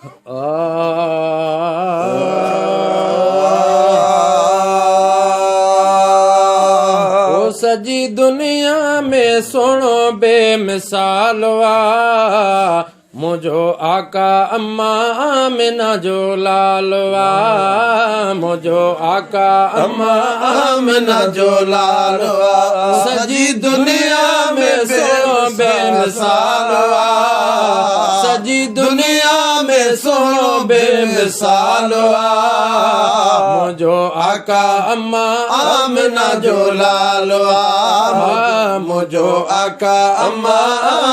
او سڄي دنيا ۾ سهڻو بي مثال آ منهنجو آقا اما آمنه جو لال آ منهنجو آقا اما آمنه جو لال آ سڄي دنيا ۾ سهڻو بي مثال آ سڄي دنيا ۾ سهڻو بي مثال آ منهنجو آقا اما آمنه جو لال آ منهنجو آقا اما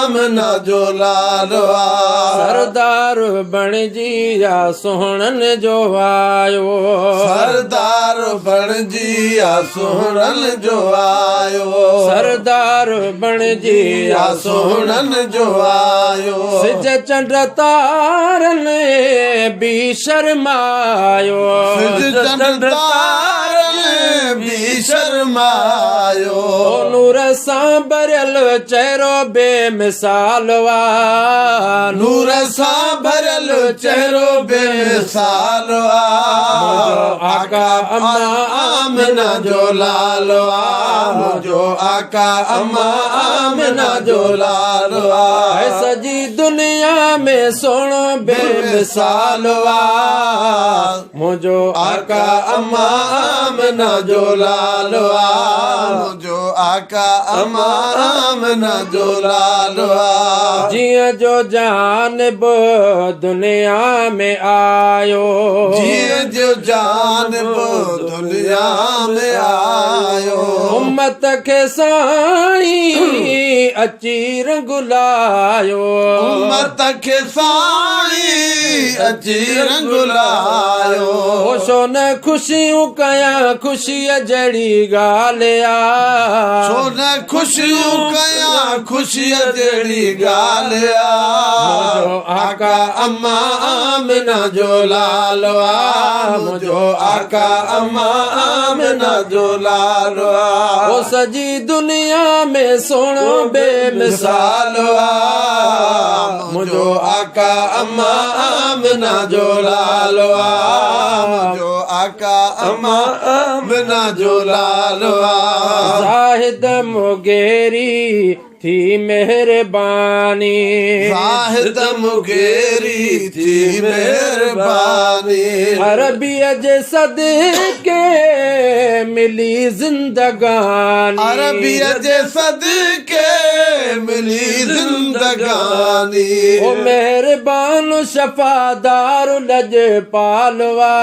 آمنه جو لال آ سردار بڻجي آ سهڻن جو آيو سردار بڻجي آ سهڻن جو آيو سردار بڻجي آ سهڻن جو آيو سج چنڊ تارن به شرمايو سج چنڊ تارن به شرمايو او نور سان ڀريل چهرو بي مثال آ نور سان ڀريل چهرو بي مثال آ منهنجو آقا اما آمنه جو لال آ منهنجو آقا اما آمنه جو لال آ ۽ سڄي دنيا ۾ سهڻو بي مثال آ منهنجو آقا اما آمنه جو لال آ منهنجو آقا اما آمنه جو لال آ جيئن جو جانب دنيا ۾ آيو جيئن جو جانب دنيا ۾ آيو امت کي سائين اچي رنگ لايو امت کي سائين اچي رنگ لايو او ڇو نه خوشيون ڪيان خوشيء جهڙي ڳالهه آ ڇو نه خوشيون ڪيان خوشيء جهڙي ڳالهه آ منهنجو آقا اما آمنه جو لال آ منهنجو آقا اما آمنه جو لال آ او سڄي دنيا ۾ سهڻو بي مثال مثال آ منهنجو آقا اما آمنه جو لال آ منهنجو آقا اما آمنه جو لال آ زاهد مغيري ٿي مهرباني زاهد مغيري ٿي مهرباني عربيء جي صدقي ملي زندگاني عربيء جي صدقي ملي زندگاني او مهربان شفادار لڄ پالوا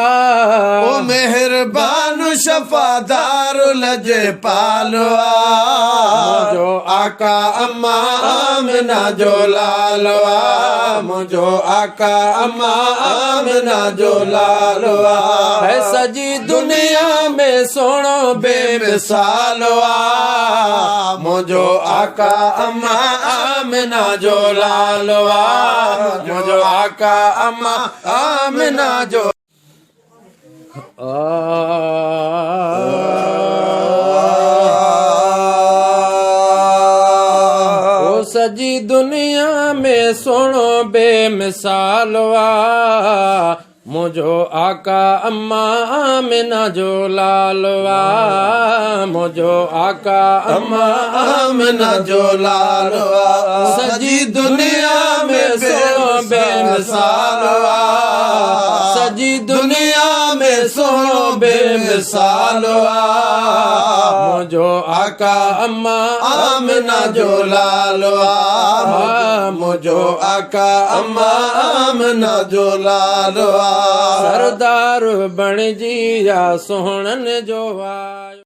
او مهربان شفادار لڄ پالوا منهنجو آقا اما آمنه جو لال آ منهنجو آقا اما آمنه جو لال آ هي سڄي دنيا ۾ سهڻو بي مثال آ منهنجو آقا اما آمنه جو لال آ منهنجو آقا اما آمنه جو او سڄي دنيا ۾ سهڻو بي مثال آ منهنجو آقا اما آمنه جو لال آ منهنجو آقا اما آمنه جو لال آ سڄي دنيا ۾ سهڻو بي مثال آ سڄي دنيا ۾ سهڻو بي مثال آ منهنجو آقا اما آمنه جو لال آ منهنجو آقا اما آمنه جو لال آ سردار بڻجي آ سهڻن جو آيو.